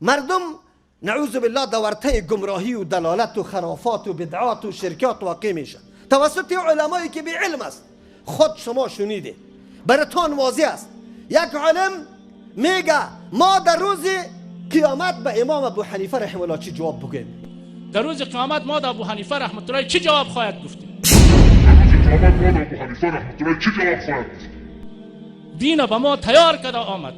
مردم نعوذ بالله در ورطه گمراهی و دلالت و خرافات و بدعات و شرکات واقع میشه توسط علمایی که بی علم است. خود شما شنیده، براتان واضح است. یک عالم میگه ما در روز قیامت به امام ابو حنیفه رحمه الله چی جواب بگیم؟ در روز قیامت ما در ابو حنیفه رحمت الله چی جواب خواهد گفتیم؟ دین به ما تیار کرده آمد،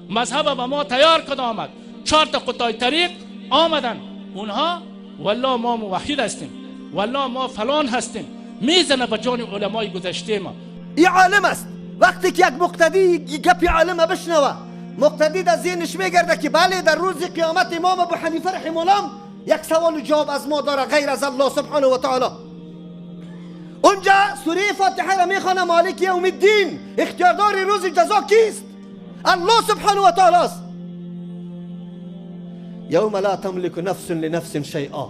مذهب به ما تیار کرده آمد، 4 تا قطاع طریق آمدن، اونها والله ما موحد هستیم، والله ما فلان هستیم، میزنه به جان علمای گذشته ما. این عالم است. وقتی که یک مقتدی گپی عالم بشنوه، مقتدی در ذهنش میگرده که بله در روز قیامت امام ابو حنیفه رحمه الله یک سوال و جواب از ما داره غیر از الله سبحانه و تعالی. اونجا سوره فاتحه را میخوانه، مالک یوم الدین، اختیاردار روز جزا کیست؟ الله سبحانه و تعالی است. یوم لا تملک نفس لنفس شیئا،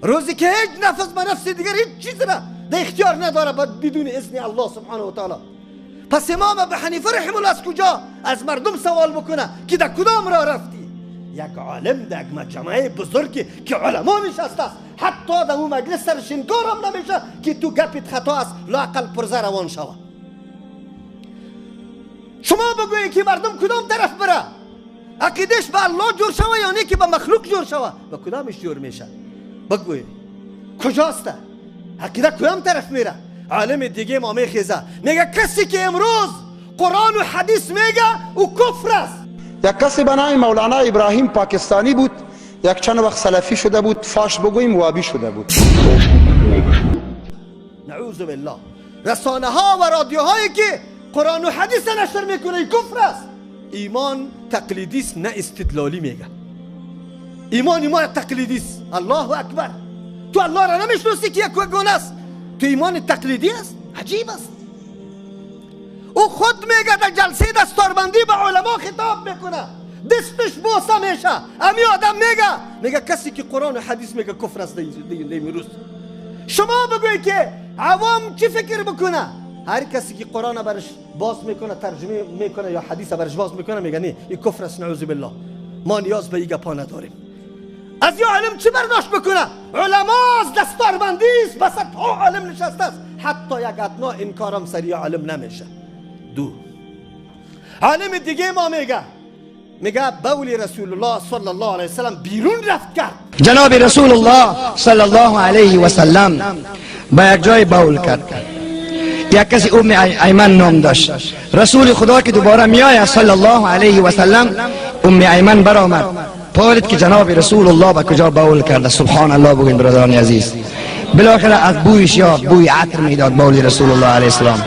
روزی که هیچ نفس به نفس دیگر هیچ چیز را در اختیار نداره بدون اذن الله سبحانه و تعالی. پس امام ابو حنیفه رحمه الله از کجا از مردم سوال بکنه که در کدام راه رفتی؟ یک عالم در یک مجمع بزرگی که علما نشسته است، حتی در اون مجلس سرش انکار هم نمیشه که تو گپت خطا است، لااقل پرزه روان شوه. شما بگویی که مردم کدام طرف بره؟ عقیدش به الله جور شوه یا نه که به مخلوق جور شوه؟ به کدامش جور میشه؟ بگویی کجاست عقیده کدام طرف میره؟ عالم دیگه ما میخیزه میگه کسی که امروز قرآن و حدیث میگه او کفر است. یک کسی به نام مولانا ابراهیم پاکستانی بود، یک چند وقت سلفی شده بود، فاش بگوییم وابی شده بود. نعوذ بالله. رسانه ها و رادیوهایی که قرآن و حدیث نشر میکنه کفر است. ایمان تقلیدی است نه استدلالی. میگه ایمان تقلیدی است. الله اکبر. تو الله را نمیشناسی که یک گونه است، تو ایمان تقلیدی است. عجیب است. او خود میگه در جلسه دستاربندی به علما خطاب میکنه، دستش بوسه میشه. امی آدم میگه کسی که قرآن و حدیث میگه کفر است. دیروز شما بگوی که عوام چی فکر بکنه؟ هر کسی که قرآن برش باز میکنه، ترجمه میکنه یا حدیث برش باز میکنه، میگه نه این کفر است، نعوذ بالله، ما نیاز به این گپا نداریم. از یه عالم چی برداشت بکنه؟ علما از دستاربندی است، بس ها عالم نشسته است، حتی یک ادنا انکارم سریع عالم نمیشه. دو عالم دیگه ما میگه بول رسول الله صلی الله علیه وسلم بیرون رفت کرد. جناب رسول الله صلی الله علیه و سلم به یک جای بول کرد. یک کسی ام ایمن نام داشت. رسول خدا که دوباره میآید صلی الله علیه و سلم، ام ایمن برآمد، پارید که جناب رسول الله به کجا بول کرده. سبحان الله بگوین برادران عزیز. بالاخره از بویش یا بوی عطر میداد بول رسول الله علیه السلام.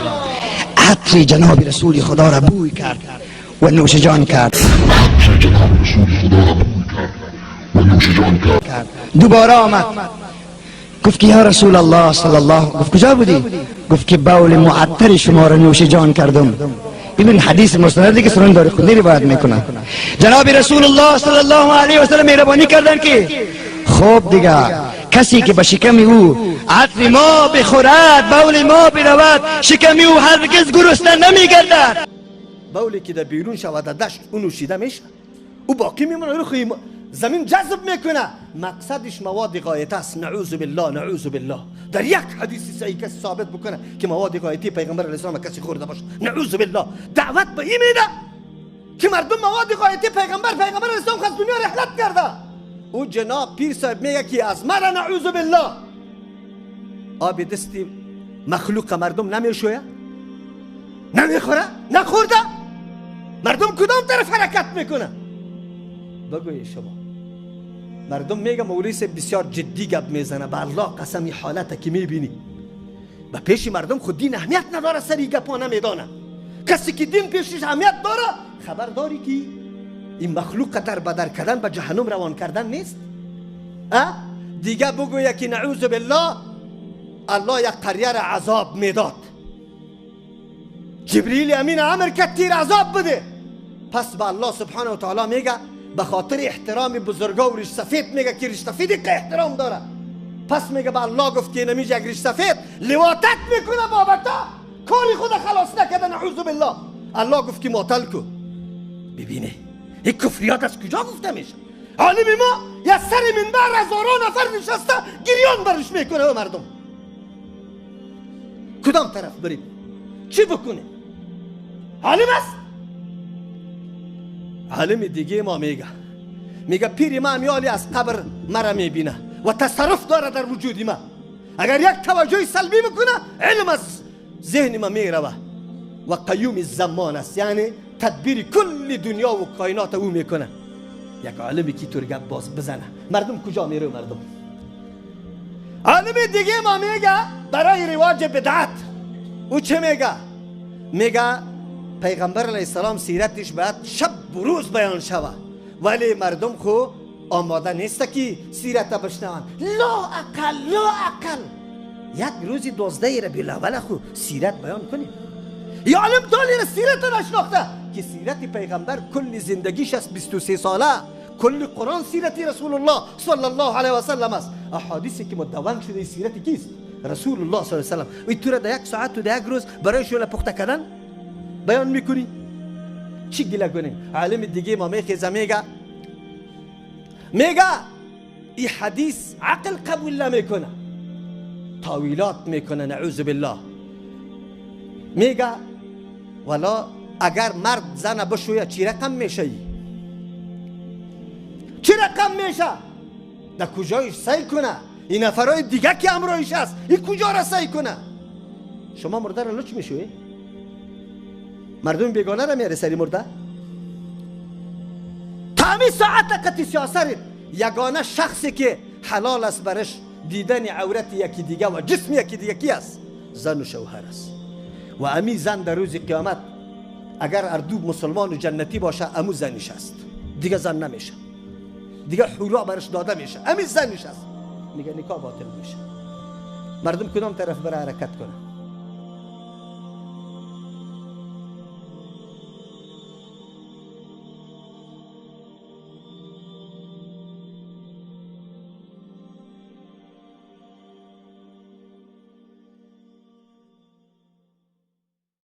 عطر جناب رسول خدا را بوی کرد و نوش جان کرد. دوباره آمد گفت که یا رسول الله صلی الله، گفت کجا بودی؟ گفت که بول معطر شما را نوش جان کردم. ببین حدیث مستندی که سنن دارقطنی روایت میکنه. جناب رسول الله صلی الله علیه و سلم مهربانی کردن که خب دیگه کسی که به شکم او عطر ما بخورد، بول ما برود، شکم او هرگز گرسنه نمیگردد. بولی که در بیرون شود در دشت او نوشیده میشه، او باقی میمونه، رو زمین جذب میکنه. مقصدش مواد غایطه است. نعوذ بالله، نعوذ بالله. در یک حدیث صحیح کسی ثابت بکنه که مواد غایطه پیغمبر علیه السلام کسی خورده باشه، نعوذ بالله. دعوت به این میده که مردم مواد غایطه پیغمبر علیه السلام از دنیا رحلت کرده. او جناب پیر صاحب میگه که از مرا نعوذ بالله آب دستی مخلوق مردم نمیشویه، نمیخوره، نخورده. مردم کدام طرف حرکت میکنه؟ بگوی شما. مردم میگه مولوی صاحب بسیار جدی گپ میزنه، به الله قسم این حالت که میبینی به پیش مردم خود دین اهمیت نداره، سری گپا نمیدانه. کسی که دین پیشش اهمیت داره، خبر داری که این مخلوق در بدر کردن به جهنم روان کردن نیست؟ دیگه بگویه که نعوذ بالله الله یک قریه را عذاب میداد، جبریل امین امر کرد تیر عذاب بده. پس به الله سبحانه و تعالی میگه به خاطر احترام بزرگا و ریش سفید، میگه که ریش سفید که احترام داره. پس میگه به الله گفت که نمیشه یک ریش سفید لواطت میکنه بابتا، کاری خود خلاص نکرده، نعوذ بالله. الله گفت که معطل کو. ببینه این کفریات از کجا گفته میشه؟ عالم ما یا سر منبر هزاران نفر نشسته گریان برش میکنه. و مردم کدام طرف بریم؟ چی بکنیم؟ عالم است. عالم دیگه ما میگه پیر ما میالی از قبر مرا میبینه و تصرف داره در وجود ما، اگر یک توجه سلبی بکنه علم از ذهن ما میروه و قیوم زمان است، یعنی تدبیر کل دنیا و کائنات او میکنه. یک عالمی که طور گپ باز بزنه مردم کجا میره؟ مردم عالم دیگه ما میگه برای رواج بدعت او چه میگه؟ میگه پیغمبر علیه السلام سیرتش باید شب و روز بیان شوه، ولی مردم خو آماده نیست که سیرت بشنون. لا اقل یک روز 12 ربیع الاول خو سیرت بیان کنیم. یا عالم دالی را سیرت نشناخته که سیرت پیغمبر کل زندگیش است، 23 ساله، کل قرآن سیرت رسول الله صلی الله علیه و سلم است. احادیثی که مدون شده سیرت کیست؟ رسول الله صلی الله علیه و سلم. و تو را در یک ساعت و در یک روز برای شوله پخته کردن بیان میکنی؟ چی گله کنیم؟ عالم دیگه ما میخیزه میگه این حدیث عقل قبول نمیکنه، تاویلات میکنه، نعوذ بالله. میگه والا اگر مرد زن بشویه چی رقم میشه؟ چی رقم میشه؟ در کجایش سعی کنه؟ این نفرای دیگه که همراهش است این کجا را سعی کنه؟ شما مرده را لچ میشوی؟ مردم بیگانه را میاره سری مرده؟ تا همین ساعت قطی سیاست یگانه شخصی که حلال است برش دیدن عورت یکی دیگه و جسم یکی دیگه کی است؟ زن و شوهر است. و امی زن در روز قیامت اگر اردو مسلمان و جنتی باشه امو زنش است، دیگه زن نمیشه، دیگه حورا برش داده میشه، امی زنش است. میگه نکاح باطل میشه. مردم کدام طرف برای حرکت کنه؟